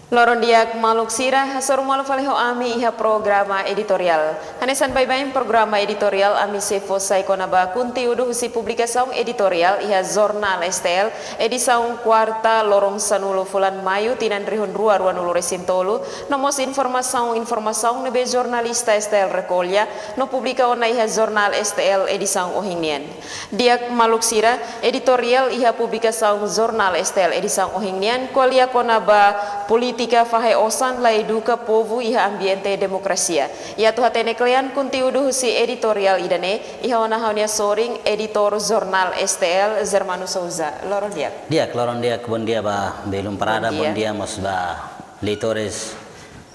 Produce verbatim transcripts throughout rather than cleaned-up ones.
Loron di'ak maluk sira, hasoru malu fali ho ami iha programa editoriál. Hanesan baibain programa editoriál ami sei fó sai kona-ba konteúdu husi publikasaun editoriál iha Jornál S T L, edisaun kuarta loron sanulu fulan Maiu tinan rihun rua rua-nulu resin tolu, no mós informasaun-informasaun ne'ebé jornalista S T L rekolla no publika ona iha Jornál S T L edisaun ohin nian. Di'ak maluk sira, editoriál iha publikasaun Jornál S T L edisaun ohin nian ko'alia kona-ba polítika fahe osan la eduka povu iha ambiente demokrasia. I atu hatene kle'an konteúdu husi editoriál ida-ne'e, iha ona ha'u-nia sorin editór Jornál S T L, Germano Souza. Loron di'ak. Di'ak, loron di'ak, bondia ba belun Prada, bondia. Bondia mós ba leitores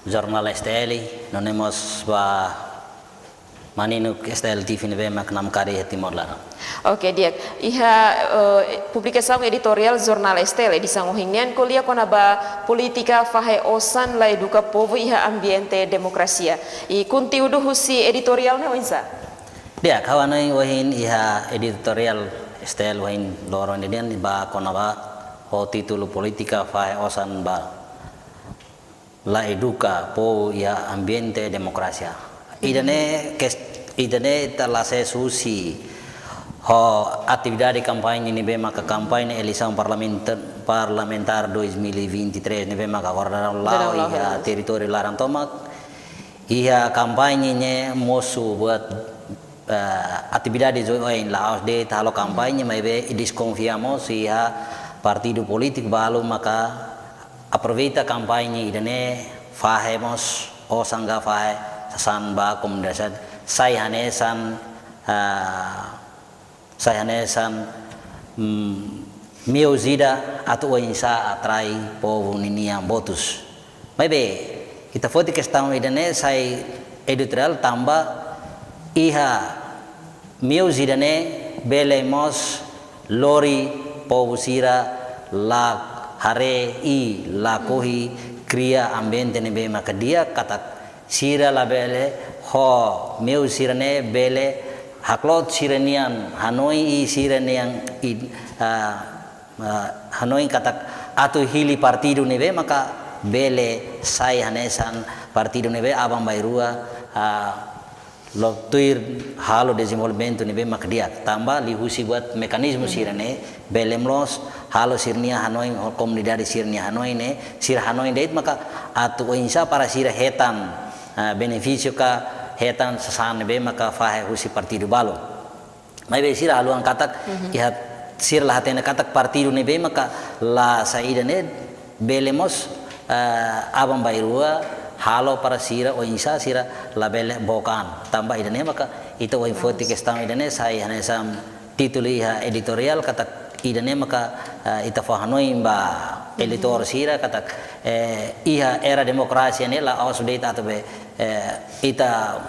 Jornál S T L, nune'e mós ba maninuk S T L T V ne'ebé mak namkari iha Timor laran. Oke, di'ak. Iha, eh, publikasaun editoriál Jornál S T L edisaun ohin nian ko'alia kona-ba polítika fahe osan la eduka povu iha ambiente demokrasia. I konteúdu husi editoriál ne'e oinsá? Di'ak, ha'u hanoin ohin iha editoriál S T L ohin loron ida-ne'e ba kona-ba ho títulu polítika fahe osan ba la eduka povu iha ambiente demokrasia. Ida-ne'e kes-, ida-ne'e ita la ses husi ho atividade kampaña ne'ebé maka kampaña eleisaun parlamenta-, parlamentár dois mil e vinte e três ne'ebé maka agora daudaun la'o iha territóriu laran tomak. Iha kampaña ne'e mosu buat, eh, atividade join la'ós de'it halo kampaña, maibé deskonfia mós iha partidu polítiku balu maka aproveita kampaña ida-ne'e fahe mós osan ka fahe sasán ba komunidade sai hanesan, ah, sai hanesan, mm, meius ida atu oinsá atrai povu ninian votus. Maibé, ita foti kestaun ida-ne'e sai editoriál tanba iha meius ida-ne'e bele mós lori povu sira la haree i lakohi kria ambiente ne'ebé maka di'ak katak sira labele ho meius sira-ne'e bele haklot sira-nian hanoin i sira-nian i, ah, ah, hanoin katak atu hili partidu ne'ebé maka bele sai hanesan partidu ne'ebé aban-bainrua, ah, la'o tuir halo dezenvolvimentu ne'ebé mak di'ak. Tanba liuhusi buat mekanizmu sira-ne'e bele mós halo sira-nia hanoin, komunidade sira-nia hanoin ne'e, sira hanoin de'it maka atu oinsá para sira hetan, ah, benefísiu ka hetan sasán ne'ebé maka fahe husi partidu balu. Maibé sira haluha katak, iha sira la hatene katak partidu ne'ebé maka la saida ne'e bele mós, eh, aban-bainrua halo para sira oinsá sira labele book an. Tanba ida-ne'e maka ita ohin foti kestaun ida-ne'e sai hanesan títulu iha editoriál katak ida-ne'e maka, eh, ita fó hanoin ba eleitór sira katak, eh, iha era demokrasia ne'e la'ós de'it atu be, eh, ita,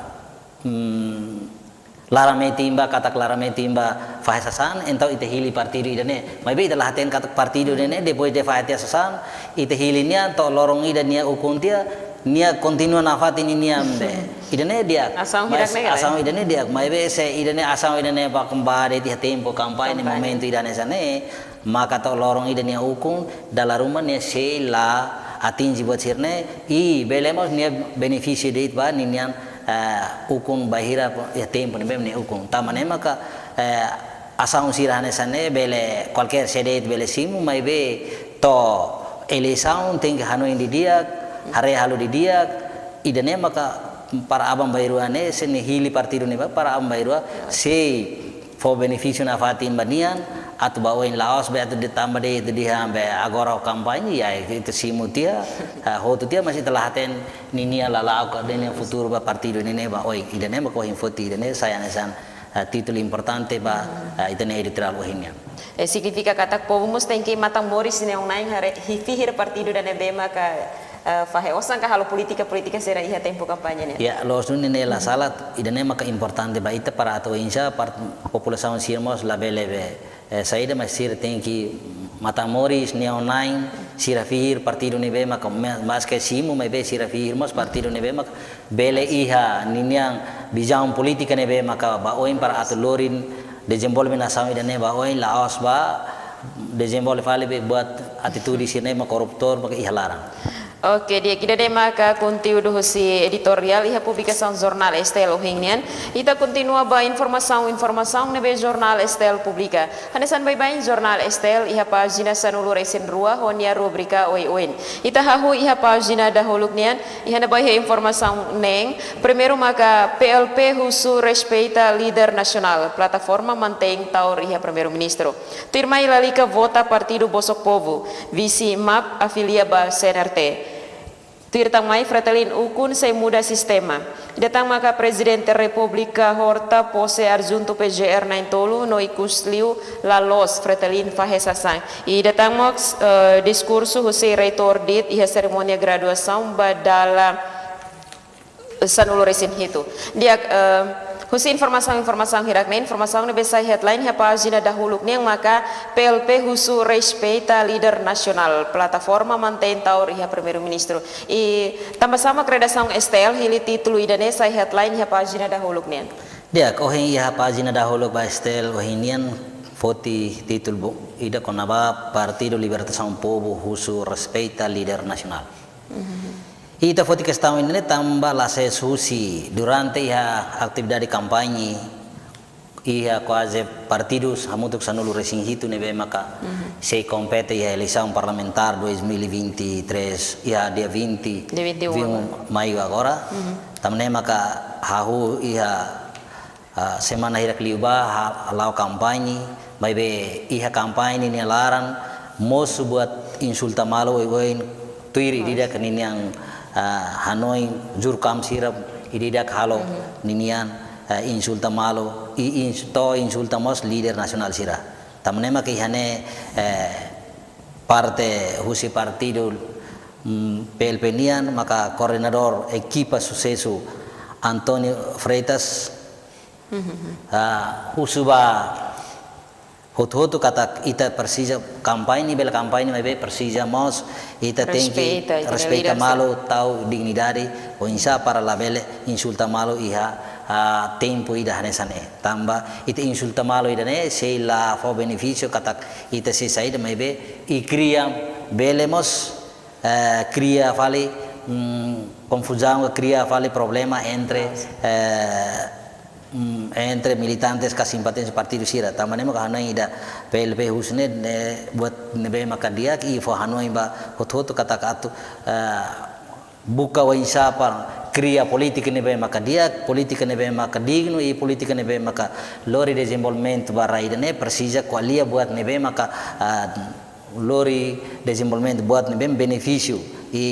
mm, laran metin ba, katak laran metin ba fahe sasán, entaun ita hili partidu ida-ne'e. Maibé ita la hatene katak partidu ida-ne'e, depois de fahe tiha sasán, ita hili nia, to'o loron ida nia ukun tiha, nia kontinua nafatin nian be. Ida-ne'e di'ak. Asaun hirak ne'e ka lae? Asaun ida-ne'e di'ak, maibé se ida-ne'e asaun ida-ne'e ba kembali tiha tempu kampaña, momentu ida-ne'e hanesan ne'e, maka to'o loron ida nia ukun, dala ruma nia sei la atinje buat sira-ne'e, i bele mós nia benefísiu de'it ba ninian, eh, ukun bainhira iha tempu ne'ebé nia ukun. Tanba ne'e maka, eh, asaun sira hanesan ne'e bele kualkér sé de'it bele simu, maibé to'o eleisaun tenke hanoin didi'ak, haree halu didi'ak, ida-ne'e maka para aban-bainrua ne'e, se nia hili partidu ne'e ba, para aban-bainrua sei fó benefísiu nafatin ba nian, atu ba oin la'ós be atu de'it tanba de'it atu dehan be agora ho kampaña, ya, ita simu tiha, ah, hotu tiha, mas ita la hatene ninia lala'ok, ninia futuru ba partidu ne'e ba oin, ida-ne'e maka ohin foti ida-ne'e sai hanesan, ah, títulu importante ba, ah, ita-nia editoriál ohin nian. Eh, signifika katak povu mós tenke matan-moris neon-na'in haree, hi-, fihir partidu ida ne'ebé maka, eh, fahe osan ka halo polítika-polítika sira iha tempu kampaña ne'e. Ya, loos duni ne'e la sala, ida-ne'e maka importante ba ita para atu oinsá part-, populasaun sira mós labele be, eh, saida, mas sira tenke matan-moris neon-na'in, sira fihir partidu ne'ebé maka me-, maske simu maibé sira fihir mós partidu ne'ebé maka bele iha ninian vizaun polítika ne'ebé maka ba oin para atu lori dezenvolve nasaun ida-ne'e ba oin, la'ós ba dezenvolve fali be buat atitude sira-ne'e mak korruptór maka iha laran. Oke, di'ak, ida-ne'e maka konteúdu husi editoriál iha publikasaun Jornál S T L ohin nian. Ita kontinua ba informasaun-informasaun ne'ebé Jornál S T L publika. Hanesan baibain Jornál S T L iha pájina sanulu-resin-rua ho nia rubrika oioin. Ita hahú iha pájina dahuluk nian, iha ne'ebá iha informasaun neen. Primeiru maka P L P husu respeita líder nasionál, plataforma mantein taur iha Primeiru-Ministru. Tuirmai lalika vota Partidu Bosok Povu, vise M A P afilia ba C N R T. Tuir tan mai Fretilin ukun sei muda sistema. Ida tan maka Prezidente Repúblika Horta pose adjuntu P G R na'in-tolu no ikus liu la loos Fretilin fahe sasán. Ida tan mós, eh, diskursu husi Reitór dit iha serimónia graduasaun ba dala sanulu-resin-hitu. Di'ak, eh, husi informasaun-informasaun hirak-ne'e, informasaun ne'ebé sai headline iha pájina dahuluk nian maka P L P husu respeita líder nasionál, plataforma mantein taur iha Primeiru-Ministru. I tanba sá mak redasaun S T L hili títulu ida-ne'e sai headline iha pájina dahuluk nian? Di'ak, ohin iha pájina dahuluk ba S T L ohin nian foti títulu bo-, ida kona-ba Partidu Libertasaun Povu husu respeita líder nasionál. Ita foti kestaun ida-ne'e tanba la sees husi durante iha atividade kampaña iha kuaze partidus hamutuk sanulu-resin-hitu ne'ebé maka sei kompete iha eleisaun parlamentár dois mil e vinte e três, iha dia vinte, Dia vinte e um. vinte e um Maiu agora. Tanba ne'e maka hahú iha, ah, semana hirak liubá ha-, hala'o kampaña, maibé iha kampaña ninia laran mosu buat insulta malu oioin, tuir ida-idak ninian, ah, hanoin, jurkam sira ida-idak halo ninian, eh, insulta malu, i ins-, to'o insulta mós líder nasionál sira. Tanba ne'e maka iha ne'e, eh, parte husi partidu, mm, P L P nian maka koordenadór ekipa susesu António Freitas, ah, husu ba hotu-hotu katak ita presiza kampaña, bele kampaña, maibé presiza mós ita tenke Respeita, ita-nia respeita líder, malu, tau dignidade, oinsá para labele insulta malu iha, ah, tempu ida hanesan ne'e. Tanba ita insulta malu ida-ne'e sei la fó benefísiu katak ita sei saida, maibé i kria bele mós, eh, kria fali, mm, konfuzaun, kria fali problema entre, eh, mm, entre militantes ka simpatizante partidu sira. Tanba ne'e maka hanoin ida P L P husu ne'e, ne'e buat ne'ebé maka di'ak, i fó hanoin ba hotu-hotu katak atu, eh, buka oinsá para kria polítika ne'ebé maka di'ak, polítika ne'ebé maka dignu, i polítika ne'ebé maka lori dezenvolvimentu ba rai ida-ne'e, presiza ko'alia buat ne'ebé maka, ah, lori dezenvolvimentu, buat ne'ebé benefísiu, i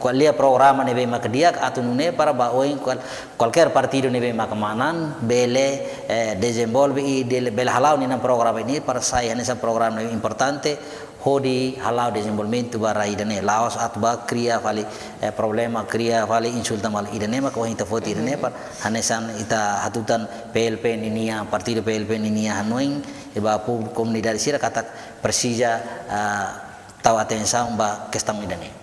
ko'alia programa ne'ebé maka di'ak atu nune'e para ba oin kual-, kualkér partidu ne'ebé maka manán bele, eh, dezenvolve i dele-, bele hala'o ninia programa ida-ne'e para sai hanesan programa ne'ebé importante hodi hala'o dezenvolvimentu ba rai ida-ne'e, la'ós atu ba kria fali, eh, problema, kria fali insulta malu. Ida-ne'e maka ohin ita foti ida-ne'e para hanesan ita hatutan P L P ninia, partidu P L P ninia hanoin, i ba públiku, komunidade sira katak presiza, ah, tau atensaun ba kestaun ida-ne'e.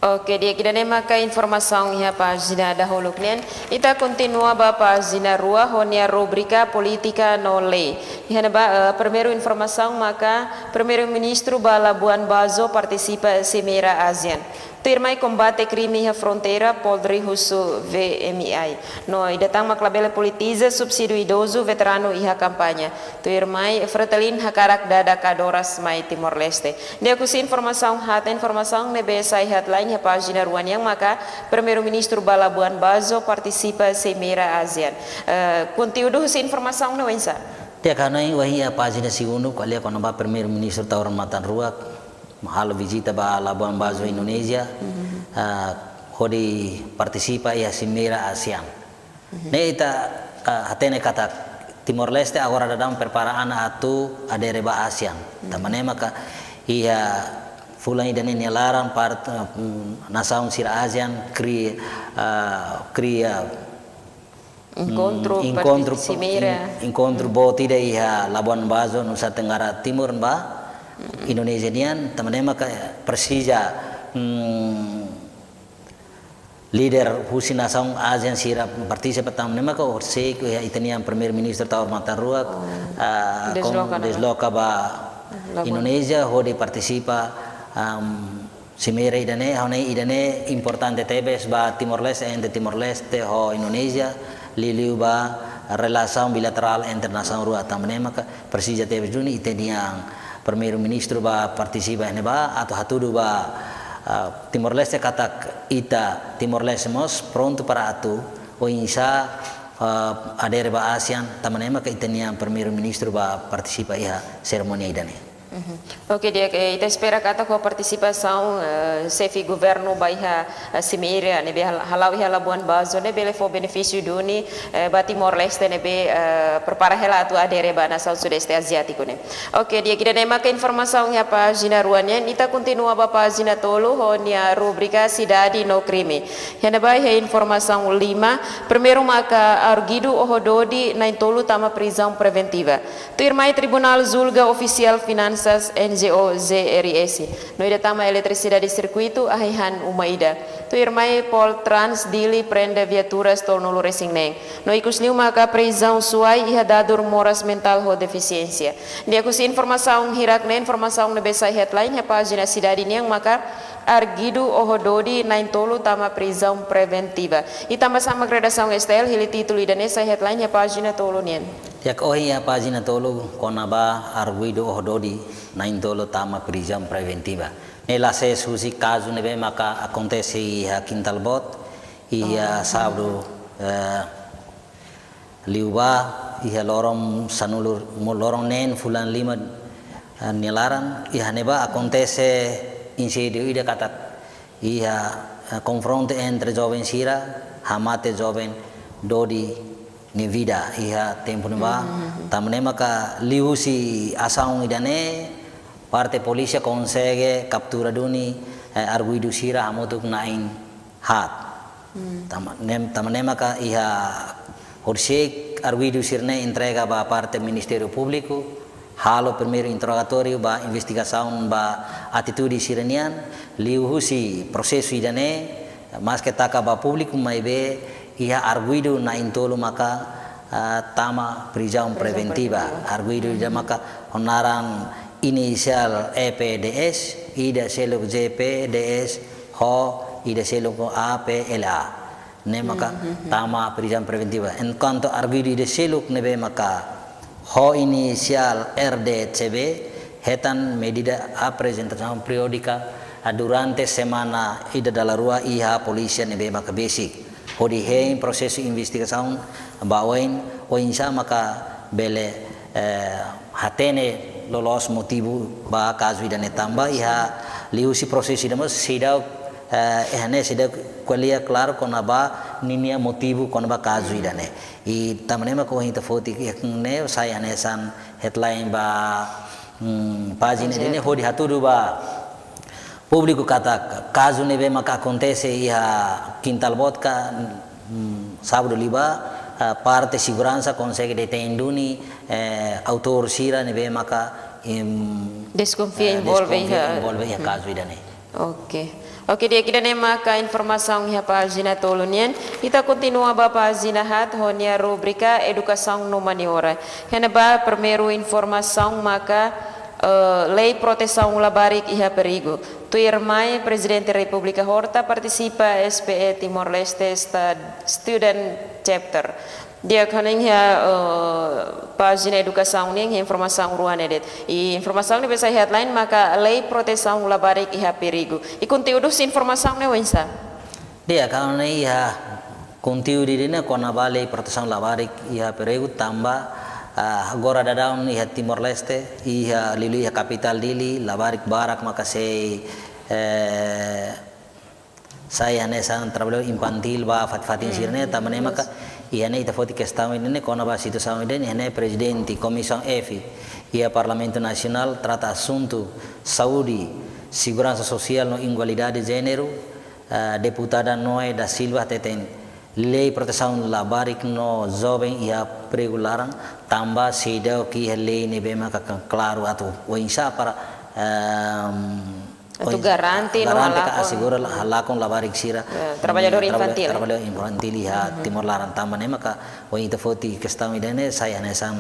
Oke, di'ak, ida-ne'e maka informasaun iha pájina dahuluk nian. Ita kontinua ba pájina rua ho nia rubrika Polítika no Lei. Iha ne'ebá, eh, primeiru informasaun maka Primeiru-Ministru ba Labuan Bajo partisipa Simeira ASEAN. Tuirmai kombate krime iha fronteira, Polri husu V M I. No ida tan mak labele politiza subsídiu idozu veteranu iha kampaña. Tuirmai Fretilin hakarak dada kadoras mai Timor-Leste. Di'ak, husi informasaun haat, informasaun ne'ebé sai headline iha pájina rua nian maka Primeiru-Ministru ba Labuan Bajo partisipa Simeira ASEAN. Eh, konteúdu husi informasaun ne'e oinsá? Di'ak, hanoin ohin iha pájina segundu ko'alia kona-ba Primeiru-Ministru Taur Matan Ruak halo vizita ba Labuan Bajo, Indonézia, ah, hodi partisipa iha Simeira ASEAN. Ne'e ita, ah, hatene katak Timor-Leste agora daudaun prepara an atu adere ba ASEAN. Tanba ne'e maka iha fulan ida-ne'e nia laran part-, mm, nasaun sira ASEAN kri-, ah, kria, mm, Enkontru enkontru, partisimeira. en-, enkontru boot ida iha Labuan Bajo, Nusa Tenggara Timur, ba Indonézia nian, tanba ne'e maka presiza, mm, líder husi nasaun ASEAN sira partisipa, tanba ne'e maka orsida iha ita-nia Primeiru-Ministru Taur Matan Ruak, ah, kon-, desloka, desloka ba Labuan. Indonézia hodi partisipa, am, Simeira ida-ne'e, ha'u hanoin ida-ne'e importante tebes ba Timor-Leste, entre Timor-Leste ho Indonézia, liuliu ba relasaun bilaterál entre nasaun rua. Tanba ne'e maka presiza tebes duni ita-nia Primeiru-Ministru ba partisipa iha ne'ebá, atu hatudu ba, ah, Timor-Leste katak ita Timor-Leste mós prontu para atu oinsá, ah, adere ba ASEAN. Tanba ne'e maka ita-nia Primeiru-Ministru ba partisipa iha serimónia ida-ne'e. Mhm. Oke, di'ak, eh, ita espera katak ho partisipasaun, eh, xefe governu ba iha, eh, simeira ne'ebé hal-, hala'o iha Labuan Bajo ne'e bele fó benefísiu duni, eh, ba Timor-Leste ne'ebé, eh, prepara hela atu adere ba nasaun Sudeste Aziátiku ne'e. Oke, di'ak, ida-ne'e maka informasaun iha pájina rua nian, ita kontinua ba pájina tolu ho nia rubrika Sidade no Krime. Iha ne'ebá iha informasaun lima, primeiru maka arguidu oho dodi na'in-tolu tama prizaun preventiva. Tuirmai tribunál julga ofisiál finansas N G O G R S. No ida tama eletrisidade sirkuitu ahi han uma ida. Tuirmai Poltrans Dili prende viaturas tolunulu-resin-neen. No ikus liu maka prizaun Suai iha dadur moras mentál ho defisiénsia. Di'ak, husi informasaun hirak-ne'e, informasaun ne'ebé sai headline iha pájina Sidade nian maka arguidu oho dodi na'in-tolu tama prizaun preventiva. I tanba samak redasaun S T L hili títulu ida-ne'e sai headline iha pájina tolu nian? Di'ak, ohin iha pájina tolu kona-ba arguidu oho dodi na'in-tolu tama prizaun preventiva. Ne'e la sees husi kazu ne'ebé maka akontese iha Kintalbot, iha, oh, sábadu, eh, liubá, iha loron sanulu, mo-, loron neen fulan lima, eh, nia laran, iha ne'ebá akontese inséndiu ida katak iha, eh, konfrontu entre joven sira, hamate joven dodi nia vida iha tempu ne'ebá. Mhm, mhm. Tanba ne'e maka liuhusi asaun ida-ne'e, parte polísia konsege kaptura duni, eh, arguidu sira hamutuk na'in haat. Hmm. Tanba ne'e, tanba ne'e maka iha horisehik arguidu sira-ne'e entrega ba parte Ministériu Públiku, halo primeiru interrogatóriu ba investigasaun ba atitude sira-nian, liuhusi prosesu ida-ne'e, maske taka ba públiku maibé iha arguidu na'in-tolu maka, ah, tama prizaun preventiva. Prizaun preventiva. Arguidu ida, mhm, maka ho naran inisiál E P D S, ida seluk J P D S, ho ida seluk A P L A. Ne'e maka, mhm, mhm, tama prizaun preventiva. Enkuantu arguidu ida seluk ne'ebé maka ho inisiál R D C B, hetan medida aprezentasaun periódika, ah, durante semana ida dala rua iha polísia ne'ebé maka besik. Hodi hein prosesu investigasaun ba oin, oinsá maka bele, eh, hatene loloos motivu ba kazu ida-ne'e tanba iha liuhusi prosesu ida mós seidauk, eh, iha ne'e seidauk ko'alia klaru kona-ba ninia motivu kona-ba kazu ida-ne'e. I tanba ne'e maka ohin ita foti iha ne'e sai hanesan headline ba, hmm, pájina ida-ne'e hodi hatudu ba públiku katak kazu ne'ebé maka akontese iha Kintalbot ka, hmm, sábadu liubá, eh, parte seguransa konsege detein duni, eh, autór sira ne'ebé maka, em, deskonfia, eh, envolve deskonfia iha, envolve iha, hmm, kazu ida-ne'e. Oke. Oke, di'ak, ida-ne'e maka informasaun iha pájina tolu nian. Ita kontinua ba pájina haat ho nia rubrika Edukasaun no Maniora. Iha ne'ebá primeiru informasaun maka, eh, lei protesaun labarik iha perigu. Tuirmai Prezidente Repúblika Horta partisipa S P E Timor-Leste Sta-, Student Chapter. Di'ak, hanoin iha, eh, pájina edukasaun nian iha informasaun rua ne'e de'it. I informasaun ne'ebé sai headline maka lei protesaun labarik iha perigu. I konteúdu husi informasaun ne'e oinsá? Di'ak, hanoin iha konteúdu ida-ne'e kona-ba lei protesaun labarik iha perigu tanba, ah, agora daudaun iha Timor-Leste, iha liuliu iha kapitál Dili, labarik barak maka sei, eh, sai hanesan traballadór infantíl ba fatin-fatin sira-ne'e, tanba ne'e maka iha ne'e ita foti kestaun ida-ne'e kona-ba situasaun ida-ne'e, iha ne'e Prezidente Komisaun F iha Parlamentu Nasionál trata asuntu saúde, seguransa sosiál no igualdade jéneru, eh, Deputada Noé da Silva hateten lei protesaun labarik no joven iha perigu laran tanba seidauk iha lei ne'ebé maka klaru atu oinsá para, ehm, atu oinsá garante no garante ka halakon, asegura la-, halakon labarik sira, eh, traballadór, eh, traba-, infantíl, traballadór infantíl iha, mhm, Timor laran. Tanba ne'e maka ohin ita foti kestaun ida-ne'e sai hanesan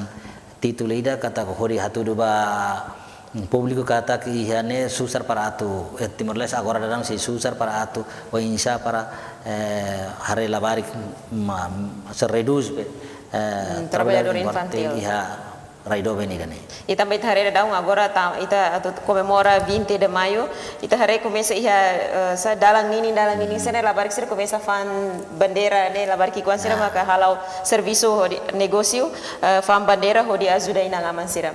títulu ida katak hodi hatudu ba Públiku katak iha ne'e susar para atu, eh, Timor-Leste agora daudaun sei susar para atu oinsá para, eh, haree labarik ma, se redús be, eh, traballadór infantíl iha rai doben ida-ne'e. I tanba ita haree daudaun agora ita atu komemora vinte de Maio, ita haree komesa iha, eh, sá dalan ninin, dalan ninin sira-ne'e labarik sira komesa fa'an bandeira ne'e, labarik ki'ikoan sira maka hala'o servisu hodi negósiu, eh, fa'an bandeira hodi ajuda inan-aman sira.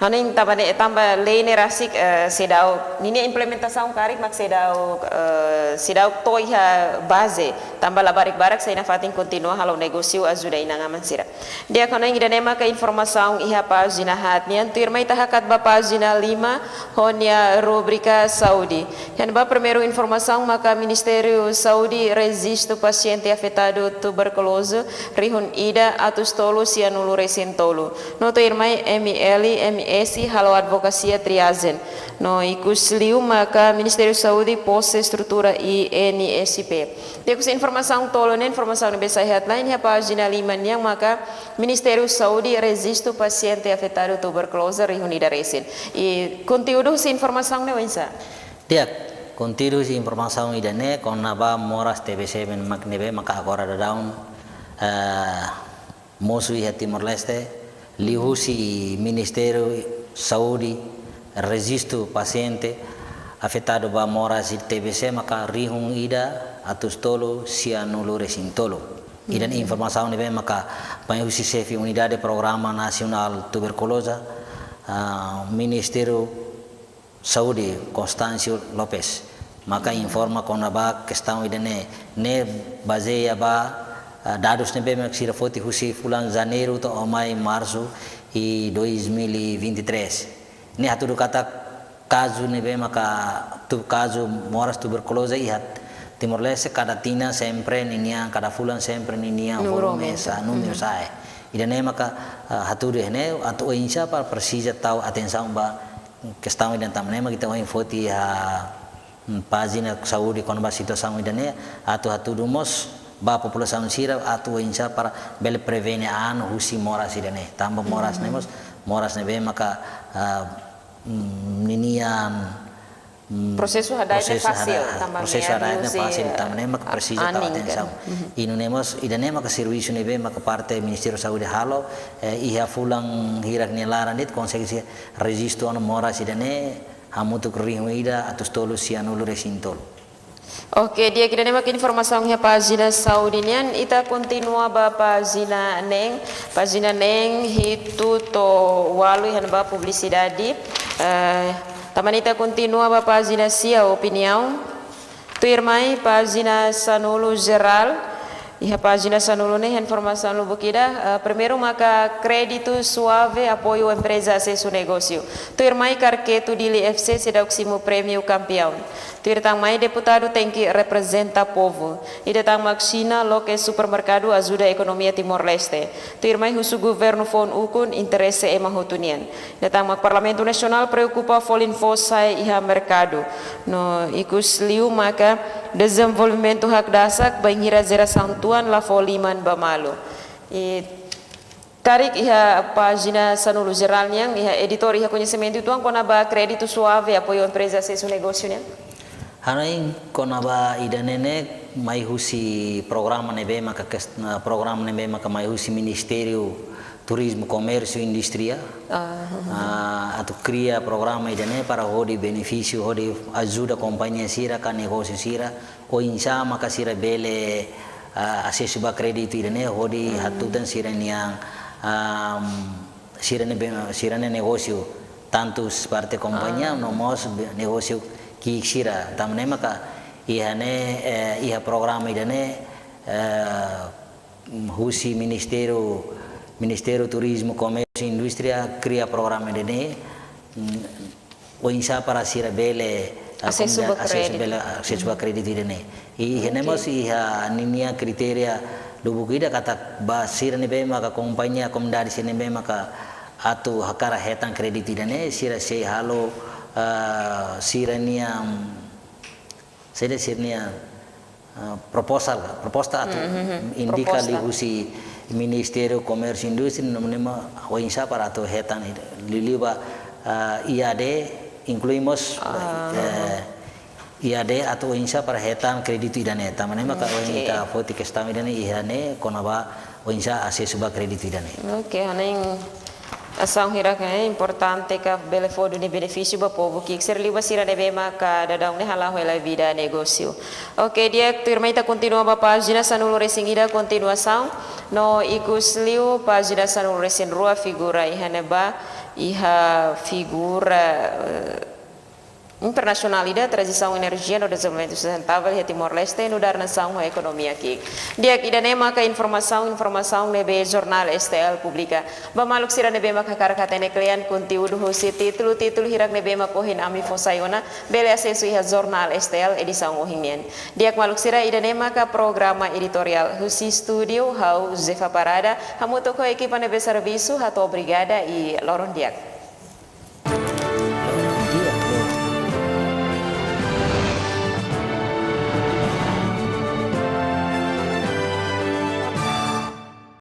Hanoin tanba ne'e, tanba lei ne'e rasik, eh, seidauk, ninia implementasaun karik mak seidauk, eh, seidauk to'o iha baze, tanba labarik barak sei nafatin kontinua hala'o negósiu ajuda inan-aman sira. Di'ak, hanoin ida-ne'e maka informasaun iha pájina haat nian. Tuirmai ita hakat ba pájina lima ho nia rubrika saúde. Iha ne'ebá primeiru informasaun maka Ministériu Saúde rejistu pasiente afetadu tuberkuloze rihun ida atus tolu sianulu resin tolu. No tuirmai M L, M S hala'o advokasia triazen. No ikus liu maka Ministériu Saúde pose estrutura I N S P. Di'ak, husi informasaun tolu ne'e, informasaun ne'ebé sai headline iha pájina lima nian maka Ministériu Saúde rejistu pasiente afetadu tuberkuloze rihun ida resin. I konteúdu husi informasaun ne'e oinsá? Di'ak, konteúdu husi informasaun ida-ne'e kona-ba moras T B C ne'ebé mak, ne'ebé maka agora daudaun, eh, mosu iha Timor-Leste, liuhusi Ministériu Saúde rejistu pasiente afetadu ba moras T B C maka rihun ida atus tolu sianulu resin tolu. Ida-ne'e informasaun ne'ebé maka mai husi xefe Unidade Programa Nasionál Tuberkuloza, ah, Ministériu Saúde, Constâncio Lopes, maka informa kona-ba kestaun ida-ne'e, ne'e bazeia ba, ah, dadus ne'ebé mak sira foti husi fulan Janeiru to'o mai Marsu iha dois mil e vinte e três. Ne'e hatudu katak kazu ne'ebé maka tu-, kazu moras tuberkuloze iha Timor-Leste kada tinan sempre ninian, kada fulan sempre ninian númeru volume aumenta. Sa, númeru sa'e. Ida-ne'e maka, ah, hatudu ne'e atu oinsá para presiza tau atensaun ba kestaun ida-ne'e, tanba ne'e mak ita ohin foti iha, mm, pájina saúde kona-ba situasaun ida-ne'e, atu hatudu mós ba populasaun sira atu oinsá para bele prevene an husi moras ida-ne'e. Tanba moras ne'e mós, moras ne'ebé maka, ah, mm, ninian, mm, prosesu hada'et ne'e fasil, tanba prosesu hada'et ne'e fasil, tanba ne'e maka presiza tau atensaun. I nune'e mós, ida-ne'e maka servisu ne'ebé maka parte Ministériu Saúde halo, eh, iha fulan hirak nia laran de'it konsege rejistu ona moras ida-ne'e hamutuk rihun ida atus tolu sianulu resin tolu. Oke, di'ak, ida-ne'e maka informasaun iha pájina saúde nian, ita kontinua ba pájina neen, pájina neen hitu to'o ualu iha ne'ebá publisidade. Eh, tanba ne'e ita kontinua ba pájina sia, opiniaun. Tuirmai pájina sanulu jerál. Iha pájina sanulu ne'e informasaun lubuk ida, eh, primeiru maka kréditu suave apoiu empreza asesu negósiu. Tuirmai Karketu Dili F C seidauk simu prémiu kampiaun. Tuir tan mai deputadu tenke reprezenta povu. Ida tan mak Xina loke supermerkadu ajuda ekonomia Timor-Leste. Tuirmai husu governu foun ukun interese ema hotu nian. Ida tan mak Parlamentu Nasionál preokupa folin foos sa'e iha merkadu. No ikus liu maka dezenvolvimentu hakdasak bainhira jerasaun tuan la fó liman ba malu. I karik iha pájina sanulu jerál nian, iha editór iha koñesimentu uitoan kona-ba kréditu suave apoiu empreza asesu negósiu nian? Hanoin kona-ba ida-ne'e ne'e mai husi programa ne'ebé maka kes-, na programa ne'ebé maka mai husi Ministériu Turizmu, Komérsiu, Indústria. Ah, atu kria programa ida-ne'e para hodi benefísiu, hodi ajuda kompañia sira ka negósiu sira, oinsá maka sira bele, ah, asesu ba kréditu ida-ne'e hodi hatutan sira-nian, am, sira-ne'e be-, sira-nia negósiu, tantu parte kompañia no mós be-, negósiu ki'ik sira. Tanba ne'e maka iha ne'e, eh, iha programa ida-ne'e, eh, husi Ministériu, Ministériu Turizmu, Komérsiu, Indústria kria programa ida-ne'e, mm, oinsá para sira bele, ah, asesu ba kréditu. Asesu ba kréditu ida-ne'e. I, oke, ne'e mós iha ninia kritéria lubuk ida katak ba sira ne'ebé maka kompañia, komunidade sira ne'ebé maka atu hakarak hetan kréditu ida-ne'e, sira sei halo, ah, sira-nia, mm, sira, sira-nia, ah, proposal, proposta atu indika liuhusi Ministériu Komérsiu Indústria, no ne'e mak oinsá para atu hetan liuliu ba Ah, I A D inklui mós, eh, I A D atu oinsá para hetan kréditu ida-ne'e. Tanba ne'e maka ohin ita foti kestaun ida-ne'e iha ne'e kona-ba oinsá asesu ba kréditu ida-ne'e. Oke, hanesan asaun hirak ne'e importante ka bele fó duni benefísiu ba povu ki'ik, sira liu ba sira ne'ebé maka daudaun ne'e hala'o hela vida negósiu. Oke, di'ak, tuirmai ita kontinua ba pájina sanulu-resin-ida, kontinuasaun. No ikus liu pájina sanulu-resin-rua, figura iha ne'ebá, iha figura, eh, internasionál ida, tranzisaun enerjia no dezenvolvimentu sustentável iha Timor-Leste nu'udar nasaun ho ekonomia ki'ik. Di'ak, ida-ne'e maka informasaun, informasaun ne'ebé Jornál S T L publika. Ba maluk sira ne'ebé maka hakarak hatene kle'an konteúdu husi títulu, títulu hirak ne'ebé maka ohin ami fó sai ona, bele asesu iha Jornál S T L edisaun ohin nian. Di'ak maluk sira, ida-ne'e maka programa editoriál husi estúdiu, ha'u Zefa Parada, hamutuk ho ekipa ne'ebé servisu, hato'o obrigada i loron di'ak.